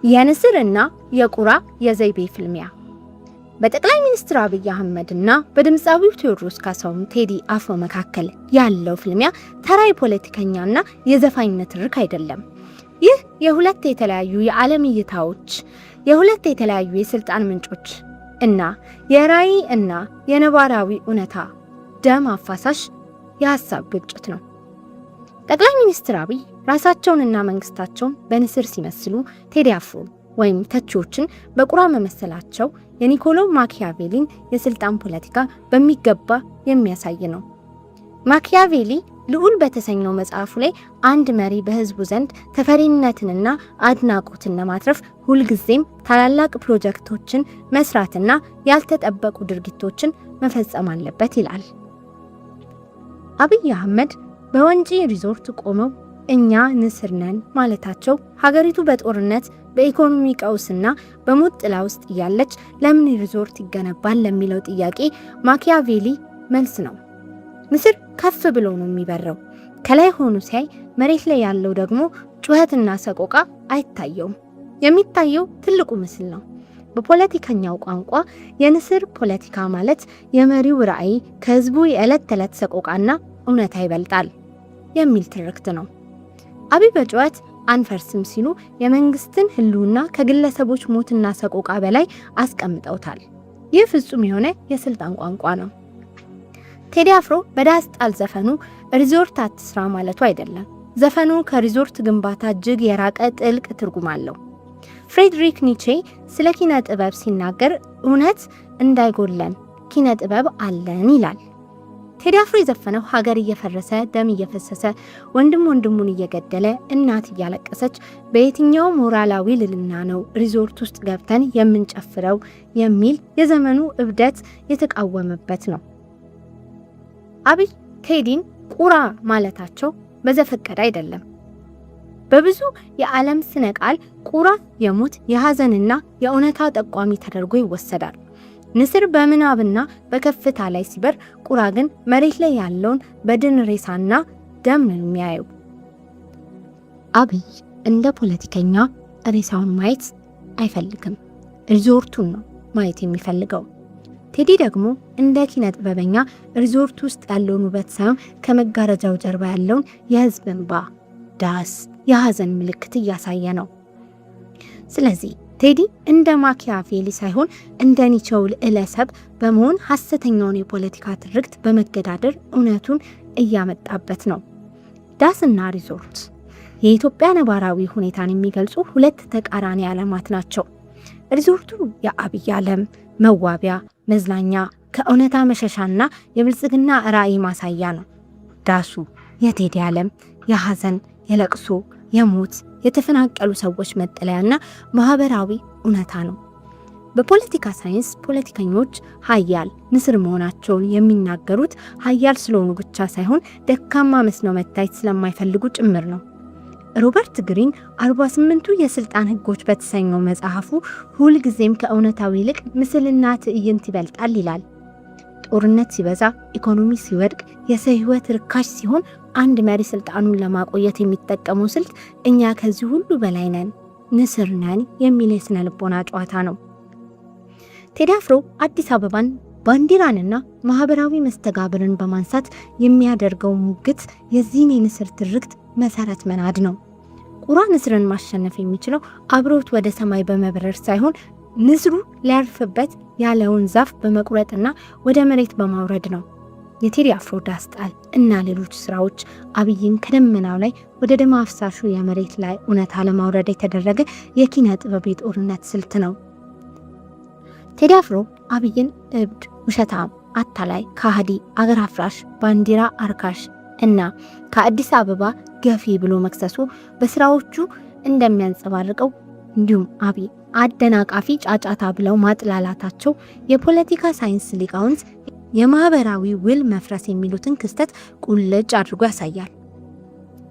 የንስር እና የቁራ የዘይቤ ፍልሚያ። በጠቅላይ ሚኒስትር አብይ አህመድ እና በድምፃዊው ቴዎድሮስ ካሳሁን ቴዲ አፍሮ መካከል ያለው ፍልሚያ ተራ የፖለቲከኛና የዘፋኝ ንትርክ አይደለም። ይህ የሁለት የተለያዩ የዓለም እይታዎች፣ የሁለት የተለያዩ የስልጣን ምንጮች እና የራዕይ እና የነባራዊ እውነታ ደም አፋሳሽ የሀሳብ ግጭት ነው። ጠቅላይ ሚኒስትር አብይ ራሳቸውንና መንግስታቸውን በንስር ሲመስሉ፣ ቴዲ አፍሮ ወይም ተቺዎችን በቁራ መመሰላቸው የኒኮሎ ማኪያቬሊን የስልጣን ፖለቲካ በሚገባ የሚያሳይ ነው። ማኪያቬሊ ልዑል በተሰኘው መጽሐፉ ላይ አንድ መሪ በህዝቡ ዘንድ ተፈሪነትንና አድናቆትን ለማትረፍ ሁልጊዜም ታላላቅ ፕሮጀክቶችን መስራትና ያልተጠበቁ ድርጊቶችን መፈጸም አለበት ይላል። አብይ አህመድ በወንጪ ሪዞርት ቆመው እኛ ንስር ነን ማለታቸው ሀገሪቱ በጦርነት፣ በኢኮኖሚ ቀውስና በሞት ጥላ ውስጥ እያለች ለምን ሪዞርት ይገነባል ለሚለው ጥያቄ ማኪያቬሊ መልስ ነው። ንስር ከፍ ብሎ ነው የሚበረው። ከላይ ሆኖ ሲያይ መሬት ላይ ያለው ደግሞ ጩኸትና ሰቆቃ አይታየውም። የሚታየው ትልቁ ምስል ነው። በፖለቲከኛው ቋንቋ የንስር ፖለቲካ ማለት የመሪው ራዕይ ከህዝቡ የዕለት ተዕለት ሰቆቃና እውነታ ይበልጣል የሚል ትርክት ነው። አብይ በጩኸት አንፈርስም ሲሉ የመንግስትን ህልውና ከግለሰቦች ሞትና ሰቆቃ በላይ አስቀምጠውታል። ይህ ፍጹም የሆነ የስልጣን ቋንቋ ነው። ቴዲ አፍሮ በዳስ ጣል ዘፈኑ ሪዞርት አትስራ ማለቱ አይደለም። ዘፈኑ ከሪዞርት ግንባታ እጅግ የራቀ ጥልቅ ትርጉም አለው። ፍሬድሪክ ኒቼ ስለ ኪነ ጥበብ ሲናገር እውነት እንዳይጎለን ኪነ ጥበብ አለን ይላል። ቴዲ አፍሮ የዘፈነው ሀገር እየፈረሰ፣ ደም እየፈሰሰ፣ ወንድም ወንድሙን እየገደለ፣ እናት እያለቀሰች በየትኛው ሞራላዊ ልዕልና ነው ሪዞርት ውስጥ ገብተን የምንጨፍረው የሚል የዘመኑ እብደት የተቃወመበት ነው። አብይ ቴዲን ቁራ ማለታቸው በዘፈቀደ አይደለም። በብዙ የዓለም ስነ ቃል ቁራ የሞት፣ የሐዘንና የእውነታ ጠቋሚ ተደርጎ ይወሰዳል። ንስር በምናብና በከፍታ ላይ ሲበር፣ ቁራ ግን መሬት ላይ ያለውን በድን ሬሳና ደም ነው የሚያየው። አብይ እንደ ፖለቲከኛ ሬሳውን ማየት አይፈልግም። ሪዞርቱን ነው ማየት የሚፈልገው። ቴዲ ደግሞ እንደ ኪነ ጥበበኛ ሪዞርት ውስጥ ያለውን ውበት ሳይሆን ከመጋረጃው ጀርባ ያለውን የህዝብ እንባ፣ ዳስ፣ የሐዘን ምልክት እያሳየ ነው። ስለዚህ ቴዲ እንደ ማኪያቬሊ ሳይሆን እንደ ኒቼው ልዕለሰብ በመሆን ሐሰተኛውን የፖለቲካ ትርክት በመገዳደር እውነቱን እያመጣበት ነው። ዳስና ሪዞርት የኢትዮጵያ ነባራዊ ሁኔታን የሚገልጹ ሁለት ተቃራኒ ዓለማት ናቸው። ሪዞርቱ የአብይ ዓለም መዋቢያ፣ መዝናኛ፣ ከእውነታ መሸሻና የብልጽግና ራዕይ ማሳያ ነው። ዳሱ የቴዲ ዓለም የሐዘን፣ የለቅሶ፣ የሞት፣ የተፈናቀሉ ሰዎች መጠለያና ማህበራዊ እውነታ ነው። በፖለቲካ ሳይንስ ፖለቲከኞች ሀያል ንስር መሆናቸውን የሚናገሩት ሀያል ስለሆኑ ብቻ ሳይሆን ደካማ መስለው መታየት ስለማይፈልጉ ጭምር ነው። ሮበርት ግሪን 48ቱ የስልጣን ህጎች በተሰኘው መጽሐፉ ሁልጊዜም ከእውነታው ይልቅ ምስልና ትዕይንት ይበልጣል ይላል። ጦርነት ሲበዛ፣ ኢኮኖሚ ሲወድቅ፣ የሰው ህይወት ርካሽ ሲሆን አንድ መሪ ስልጣኑን ለማቆየት የሚጠቀመው ስልት እኛ ከዚህ ሁሉ በላይ ነን፣ ንስር ነን የሚል የስነ ልቦና ጨዋታ ነው። ቴዲ አፍሮ አዲስ አበባን፣ ባንዲራንና ማህበራዊ መስተጋብርን በማንሳት የሚያደርገው ሙግት የዚህን የንስር ትርክት መሰረት መናድ ነው። ቁራ ንስርን ማሸነፍ የሚችለው አብሮት ወደ ሰማይ በመብረር ሳይሆን ንስሩ ሊያርፍበት ያለውን ዛፍ በመቁረጥና ወደ መሬት በማውረድ ነው። የቴዲ አፍሮ ዳስ ጣል እና ሌሎች ስራዎች አብይን ከደመናው ላይ ወደ ደም አፍሳሹ የመሬት ላይ እውነታ ለማውረድ የተደረገ የኪነ ጥበብ የጦርነት ስልት ነው። ቴዲ አፍሮ አብይን እብድ፣ ውሸታም፣ አታላይ፣ ከሃዲ፣ አገር አፍራሽ፣ ባንዲራ አርካሽ እና ከአዲስ አበባ ገፊ ብሎ መክሰሱ በስራዎቹ እንደሚያንጸባርቀው እንዲሁም አብይ አደናቃፊ ጫጫታ ብለው ማጥላላታቸው የፖለቲካ ሳይንስ ሊቃውንት የማህበራዊ ውል መፍረስ የሚሉትን ክስተት ቁልጭ አድርጎ ያሳያል።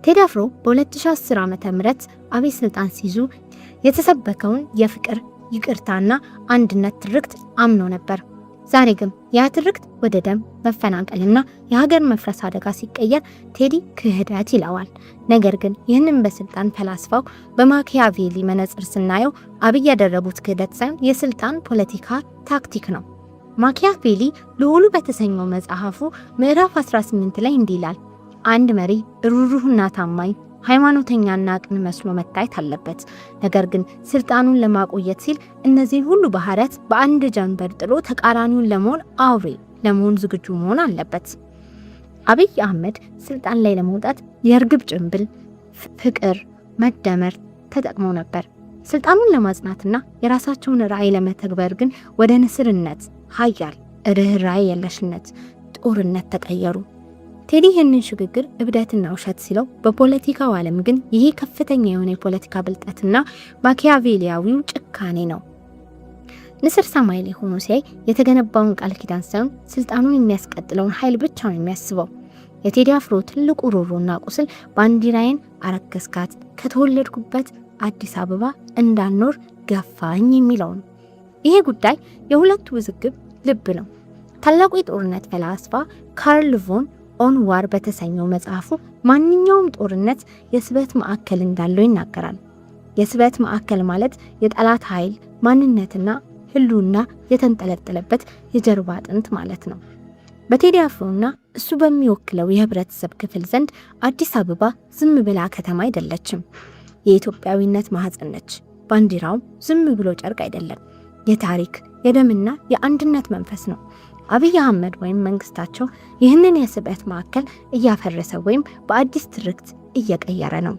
ቴዲ አፍሮ በ2010 ዓ.ም አብይ ስልጣን ሲይዙ የተሰበከውን የፍቅር፣ ይቅርታና አንድነት ትርክት አምኖ ነበር። ዛሬ ግን ያ ትርክት ወደ ደም መፈናቀልና የሀገር መፍረስ አደጋ ሲቀየር ቴዲ ክህደት ይለዋል። ነገር ግን ይህንን በስልጣን ፈላስፋው በማኪያቬሊ መነጽር ስናየው አብይ ያደረጉት ክህደት ሳይሆን የስልጣን ፖለቲካ ታክቲክ ነው። ማኪያቬሊ ልዑሉ በተሰኘው መጽሐፉ ምዕራፍ 18 ላይ እንዲህ ይላል። አንድ መሪ ሩህሩህና ታማኝ፣ ሃይማኖተኛና ቅን መስሎ መታየት አለበት። ነገር ግን ስልጣኑን ለማቆየት ሲል እነዚህን ሁሉ ባህሪያት በአንድ ጀንበር ጥሎ ተቃራኒውን ለመሆን፣ አውሬ ለመሆን ዝግጁ መሆን አለበት። አብይ አህመድ ስልጣን ላይ ለመውጣት የእርግብ ጭንብል፣ ፍቅር፣ መደመር ተጠቅመው ነበር። ስልጣኑን ለማጽናትና የራሳቸውን ራዕይ ለመተግበር ግን ወደ ንስርነት፣ ሀያል ርኅራኄ የለሽነት፣ ጦርነት ተቀየሩ። ቴዲ ይህንን ሽግግር እብደትና ውሸት ሲለው፣ በፖለቲካው ዓለም ግን ይሄ ከፍተኛ የሆነ የፖለቲካ ብልጠትና ማኪያቬሊያዊው ጭካኔ ነው። ንስር ሰማይ ላይ ሆኖ ሲያይ የተገነባውን ቃል ኪዳን ሳይሆን ስልጣኑን የሚያስቀጥለውን ኃይል ብቻ ነው የሚያስበው። የቴዲ አፍሮ ትልቁ ሮሮና ቁስል ባንዲራዬን አረከስካት፣ ከተወለድኩበት አዲስ አበባ እንዳልኖር ገፋኝ የሚለው ነው። ይሄ ጉዳይ የሁለቱ ውዝግብ ልብ ነው። ታላቁ የጦርነት ፈላስፋ ካርል ቮን On War በተሰኘው መጽሐፉ ማንኛውም ጦርነት የስበት ማዕከል እንዳለው ይናገራል። የስበት ማዕከል ማለት የጠላት ኃይል ማንነትና ህልውና የተንጠለጠለበት የጀርባ አጥንት ማለት ነው። በቴዲ አፍሮና እሱ በሚወክለው የህብረተሰብ ክፍል ዘንድ አዲስ አበባ ዝም ብላ ከተማ አይደለችም። የኢትዮጵያዊነት ማህፀን ነች። ባንዲራውም ዝም ብሎ ጨርቅ አይደለም። የታሪክ፣ የደምና የአንድነት መንፈስ ነው። አብይ አህመድ ወይም መንግስታቸው ይህንን የስበት ማዕከል እያፈረሰ ወይም በአዲስ ትርክት እየቀየረ ነው።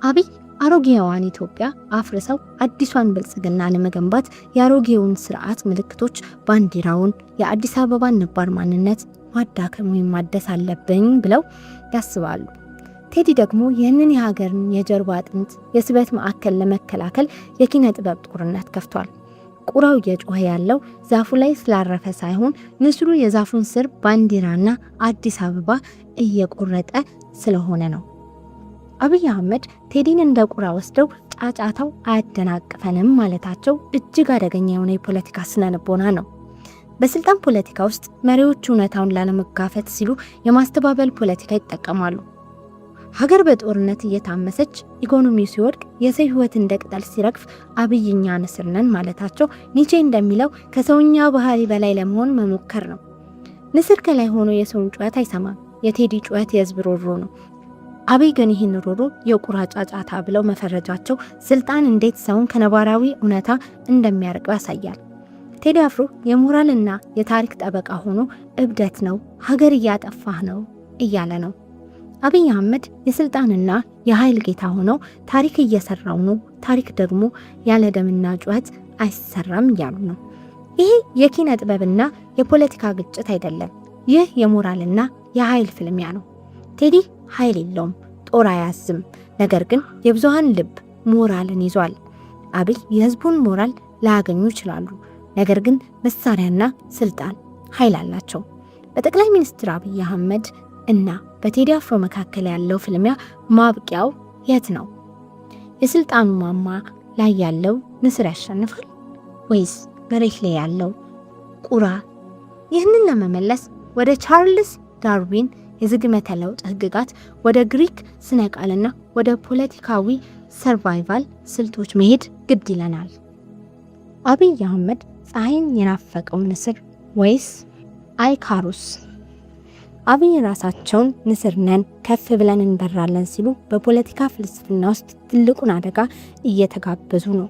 አብይ አሮጌዋን ኢትዮጵያ አፍርሰው አዲሷን ብልጽግና ለመገንባት የአሮጌውን ስርዓት ምልክቶች፣ ባንዲራውን፣ የአዲስ አበባን ነባር ማንነት ማዳከም ወይም ማደስ አለብኝ ብለው ያስባሉ። ቴዲ ደግሞ ይህንን የሀገርን የጀርባ አጥንት፣ የስበት ማዕከል ለመከላከል የኪነ ጥበብ ጦርነት ከፍቷል። ቁራው እየጮኸ ያለው ዛፉ ላይ ስላረፈ ሳይሆን ንስሩ የዛፉን ስር፣ ባንዲራና አዲስ አበባ እየቆረጠ ስለሆነ ነው። አብይ አህመድ ቴዲን እንደ ቁራ ወስደው ጫጫታው አያደናቅፈንም ማለታቸው እጅግ አደገኛ የሆነ የፖለቲካ ስነልቦና ነው። በስልጣን ፖለቲካ ውስጥ መሪዎች እውነታውን ላለመጋፈጥ ሲሉ የማስተባበል ፖለቲካ ይጠቀማሉ። ሀገር በጦርነት እየታመሰች፣ ኢኮኖሚው ሲወድቅ፣ የሰው ሕይወት እንደ ቅጠል ሲረግፍ አብይ እኛ ንስር ነን ማለታቸው ኒቼ እንደሚለው ከሰውኛ ባህሪ በላይ ለመሆን መሞከር ነው። ንስር ከላይ ሆኖ የሰውን ጩኸት አይሰማም። የቴዲ ጩኸት የህዝብ ሮሮ ነው። አብይ ግን ይህን ሮሮ የቁራ ጫጫታ ብለው መፈረጃቸው ስልጣን እንዴት ሰውን ከነባራዊ እውነታ እንደሚያርቀው ያሳያል። ቴዲ አፍሮ የሞራልና የታሪክ ጠበቃ ሆኖ እብደት ነው፣ ሀገር እያጠፋህ ነው እያለ ነው። አብይ አህመድ የስልጣንና የኃይል ጌታ ሆነው ታሪክ እየሰራው ነው፣ ታሪክ ደግሞ ያለ ደምና ጩኸት አይሰራም እያሉ ነው። ይህ የኪነ ጥበብና የፖለቲካ ግጭት አይደለም። ይህ የሞራልና የኃይል ፍልሚያ ነው። ቴዲ ኃይል የለውም፣ ጦር አያዝም። ነገር ግን የብዙሃን ልብ ሞራልን ይዟል። አብይ የህዝቡን ሞራል ላያገኙ ይችላሉ። ነገር ግን መሳሪያና ስልጣን ኃይል አላቸው። በጠቅላይ ሚኒስትር አብይ አህመድ እና በቴዲ አፍሮ መካከል ያለው ፍልሚያ ማብቂያው የት ነው? የስልጣኑ ማማ ላይ ያለው ንስር ያሸንፋል ወይስ መሬት ላይ ያለው ቁራ? ይህንን ለመመለስ ወደ ቻርልስ ዳርዊን የዝግመተ ለውጥ ህግጋት፣ ወደ ግሪክ ስነ ቃልና ወደ ፖለቲካዊ survival ስልቶች መሄድ ግድ ይለናል። አብይ አህመድ ፀሐይን የናፈቀው ንስር ወይስ አይካሩስ? አብይ ራሳቸውን ንስር ነን፣ ከፍ ብለን እንበራለን ሲሉ በፖለቲካ ፍልስፍና ውስጥ ትልቁን አደጋ እየተጋበዙ ነው።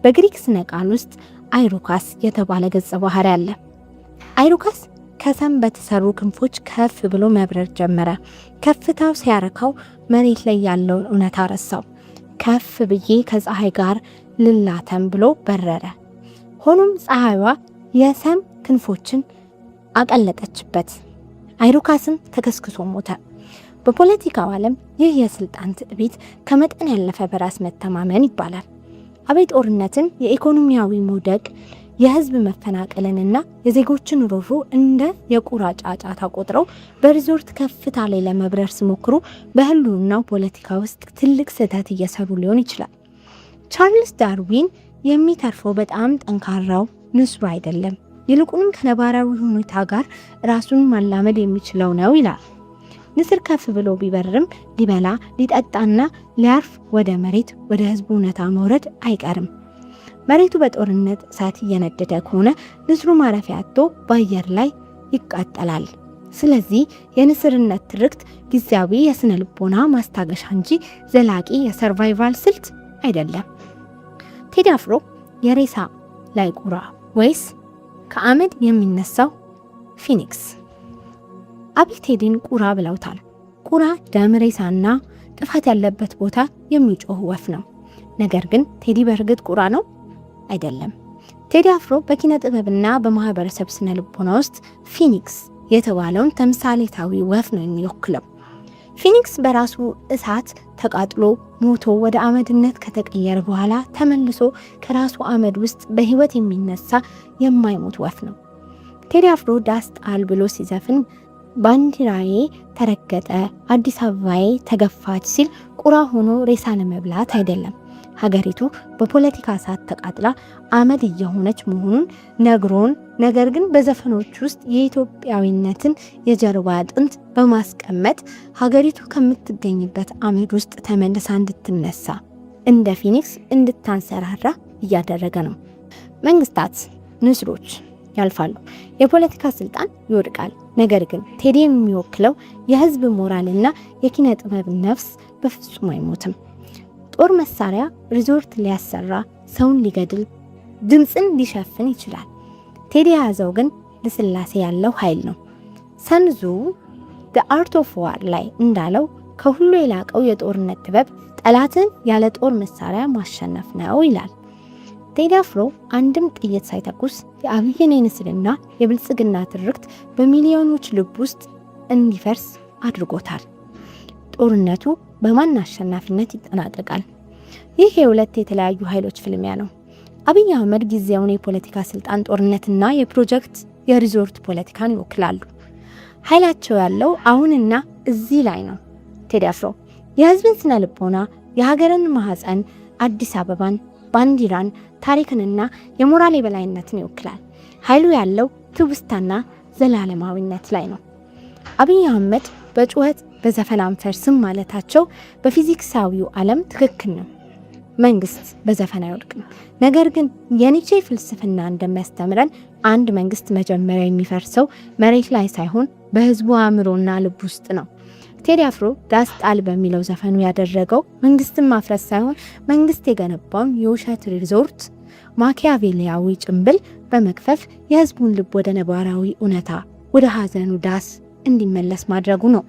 በግሪክ ስነ ቃል ውስጥ አይሩካስ የተባለ ገጸ ባህሪ አለ። አይሩካስ ከሰም በተሰሩ ክንፎች ከፍ ብሎ መብረር ጀመረ። ከፍታው ሲያረካው መሬት ላይ ያለውን እውነት አረሳው። ከፍ ብዬ ከፀሐይ ጋር ልላተም ብሎ በረረ። ሆኖም ፀሐይዋ የሰም ክንፎችን አቀለጠችበት። አይሩካስም ተከስክሶ ሞተ። በፖለቲካው ዓለም ይህ የስልጣን ትዕቢት፣ ከመጠን ያለፈ በራስ መተማመን ይባላል። አብይ ጦርነትን፣ የኢኮኖሚያዊ መውደቅ፣ የህዝብ መፈናቀልንና የዜጎችን ሮሮ እንደ የቁራ ጫጫታ ቆጥረው በሪዞርት ከፍታ ላይ ለመብረር ሲሞክሩ በህልውናው ፖለቲካ ውስጥ ትልቅ ስህተት እየሰሩ ሊሆን ይችላል። ቻርልስ ዳርዊን የሚተርፈው በጣም ጠንካራው ንስሩ አይደለም፣ ይልቁንም ከነባራዊ ሁኔታ ጋር ራሱን ማላመድ የሚችለው ነው ይላል። ንስር ከፍ ብሎ ቢበርም ሊበላ፣ ሊጠጣና ሊያርፍ ወደ መሬት፣ ወደ ህዝቡ እውነታ መውረድ አይቀርም። መሬቱ በጦርነት እሳት እየነደደ ከሆነ ንስሩ ማረፊያ አጥቶ በአየር ላይ ይቃጠላል። ስለዚህ የንስርነት ትርክት ጊዜያዊ የስነ ልቦና ማስታገሻ እንጂ ዘላቂ የ survival ስልት አይደለም። ቴዲ አፍሮ የሬሳ ላይ ቁራ ወይስ ከአመድ የሚነሳው phoenix? አብይ ቴዲን ቁራ ብለውታል። ቁራ ደም፣ ሬሳና ጥፋት ያለበት ቦታ የሚጮህ ወፍ ነው። ነገር ግን ቴዲ በእርግጥ ቁራ ነው? አይደለም። ቴዲ አፍሮ በኪነ ጥበብና በማህበረሰብ ስነ ልቦና ውስጥ phoenix የተባለውን ተምሳሌታዊ ወፍ ነው የሚወክለው። Phoenix በራሱ እሳት ተቃጥሎ ሞቶ ወደ አመድነት ከተቀየረ በኋላ ተመልሶ ከራሱ አመድ ውስጥ በህይወት የሚነሳ የማይሞት ወፍ ነው። ቴዲ አፍሮ ዳስ ጣል ብሎ ሲዘፍን ባንዲራዬ ተረገጠ፣ አዲስ አበባዬ ተገፋች ሲል ቁራ ሆኖ ሬሳ ለመብላት አይደለም። ሀገሪቱ በፖለቲካ እሳት ተቃጥላ አመድ እየሆነች መሆኑን ነግሮን፣ ነገር ግን በዘፈኖች ውስጥ የኢትዮጵያዊነትን የጀርባ አጥንት በማስቀመጥ ሀገሪቱ ከምትገኝበት አመድ ውስጥ ተመልሳ እንድትነሳ፣ እንደ phoenix እንድታንሰራራ እያደረገ ነው። መንግስታት ንስሮች ያልፋሉ፣ የፖለቲካ ስልጣን ይወድቃል። ነገር ግን ቴዲ የሚወክለው የህዝብ ሞራልና የኪነ ጥበብ ነፍስ በፍጹም አይሞትም። ጦር መሳሪያ ሪዞርት ሊያሰራ፣ ሰውን ሊገድል፣ ድምፅን ሊሸፍን ይችላል። ቴዲ የያዘው ግን ልስላሴ ያለው ኃይል ነው። Sun Tzu The Art of War ላይ እንዳለው ከሁሉ የላቀው የጦርነት ጥበብ ጠላትን ያለ ጦር መሳሪያ ማሸነፍ ነው ይላል። ቴዲ አፍሮ አንድም ጥይት ሳይተኩስ የአብይን የንስርና የብልጽግና ትርክት በሚሊዮኖች ልብ ውስጥ እንዲፈርስ አድርጎታል። ጦርነቱ በማን አሸናፊነት ይጠናቀቃል? ይህ የሁለት የተለያዩ ኃይሎች ፍልሚያ ነው። አብይ አህመድ ጊዜያዊውን የፖለቲካ ስልጣን ጦርነትና የፕሮጀክት የሪዞርት ፖለቲካን ይወክላሉ። ኃይላቸው ያለው አሁንና እዚህ ላይ ነው። ቴዲ አፍሮ የህዝብን ስነ ልቦና፣ የሀገርን ማህፀን፣ አዲስ አበባን፣ ባንዲራን፣ ታሪክንና የሞራል የበላይነትን ይወክላል። ኃይሉ ያለው ትውስታና ዘላለማዊነት ላይ ነው። አብይ አህመድ በጩኸት በዘፈን አንፈርስም ማለታቸው በፊዚክሳዊው ዓለም ትክክል ነው። መንግስት በዘፈን አይወድቅም። ነገር ግን የኒቼ ፍልስፍና እንደሚያስተምረን አንድ መንግስት መጀመሪያ የሚፈርሰው መሬት ላይ ሳይሆን በህዝቡ አእምሮና ልብ ውስጥ ነው። ቴዲ አፍሮ ዳስ ጣል በሚለው ዘፈኑ ያደረገው መንግስትን ማፍረስ ሳይሆን መንግስት የገነባውን የውሸት ሪዞርት ማኪያቬሊያዊ ጭንብል በመግፈፍ የህዝቡን ልብ ወደ ነባራዊ እውነታ፣ ወደ ሀዘኑ ዳስ እንዲመለስ ማድረጉ ነው።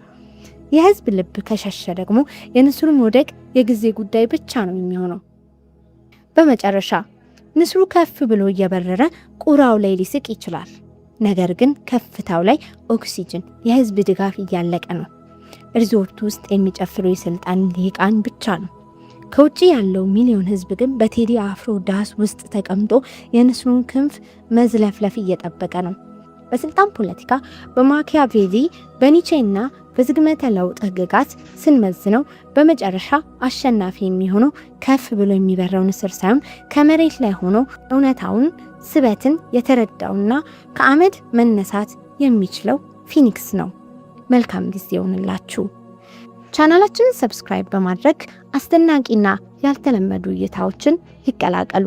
የህዝብ ልብ ከሸሸ ደግሞ የንስሩ መውደቅ የጊዜ ጉዳይ ብቻ ነው የሚሆነው። በመጨረሻ ንስሩ ከፍ ብሎ እየበረረ ቁራው ላይ ሊስቅ ይችላል። ነገር ግን ከፍታው ላይ ኦክሲጅን፣ የህዝብ ድጋፍ እያለቀ ነው። ሪዞርቱ ውስጥ የሚጨፍሩ የስልጣን ልሂቃን ብቻ ነው። ከውጭ ያለው ሚሊዮን ህዝብ ግን በቴዲ አፍሮ ዳስ ውስጥ ተቀምጦ የንስሩን ክንፍ መዝለፍለፍ እየጠበቀ ነው። በስልጣን ፖለቲካ፣ በማኪያቬሊ፣ በኒቼና በዝግመተ ለውጥ ህግጋት ስንመዝነው በመጨረሻ አሸናፊ የሚሆነው ከፍ ብሎ የሚበረው ንስር ሳይሆን ከመሬት ላይ ሆኖ እውነታውን፣ ስበትን የተረዳውና ከአመድ መነሳት የሚችለው phoenix ነው። መልካም ጊዜ ይሆንላችሁ። ቻናላችንን subscribe በማድረግ አስደናቂና ያልተለመዱ እይታዎችን ይቀላቀሉ።